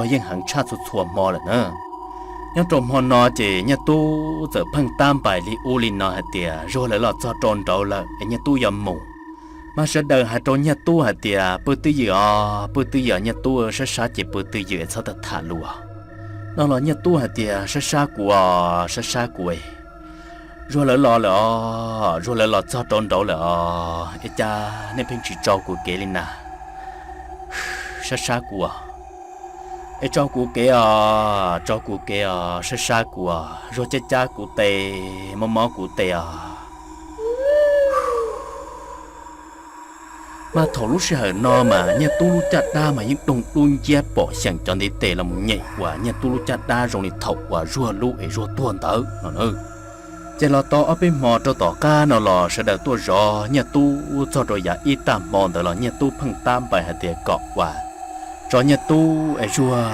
yeej heev tshaj txhua txhua hmo lawm na. Nyob rau hmo no ces Nyiaj Tub txawm pheej tab npais li ub li no hais tias Zuag lawv los txog rau nraud lawm es Nyiaj Tub yuav mus. Mas sawv daws hais rau Nyiaj Tub hais tias pw twj ywm os, pw twj ywm os Nyiaj Tub, sab sab ces pw twj ywm es txhob tham tham lus. No los Nyiaj Tub hais tias sab sab kuv os, sab sab kuv es, Zuag lawv los lawm os, Zuag lawv los txog rau nraud lawm os es cas nej pheej tsis tso kuv kev li na? Sab sab kuv os, es tso kuv kev os, tso kuv kev os, sab sab kuv os, Zuag cab cab kuv tes, mob mob kuv tes os. Mas thaum lub sij hawm no mas Nyiaj Tub lub caj dab mas yeej doog dub nciab pom xyeem cov ntiv tes los mus nyem uas Nyiaj Tub lub caj dab zoo li thaum uas Zuag lub es Zuag tuag ntawd no. Ces los tau ob peb hmo rau tom qab no los sawv daws tuaj zov Nyiaj Tub txog rau yav ib tag hmo ntawd los Nyiaj Tub pheej tab npais hais tias kom uas tso Nyiaj Tub es Zuag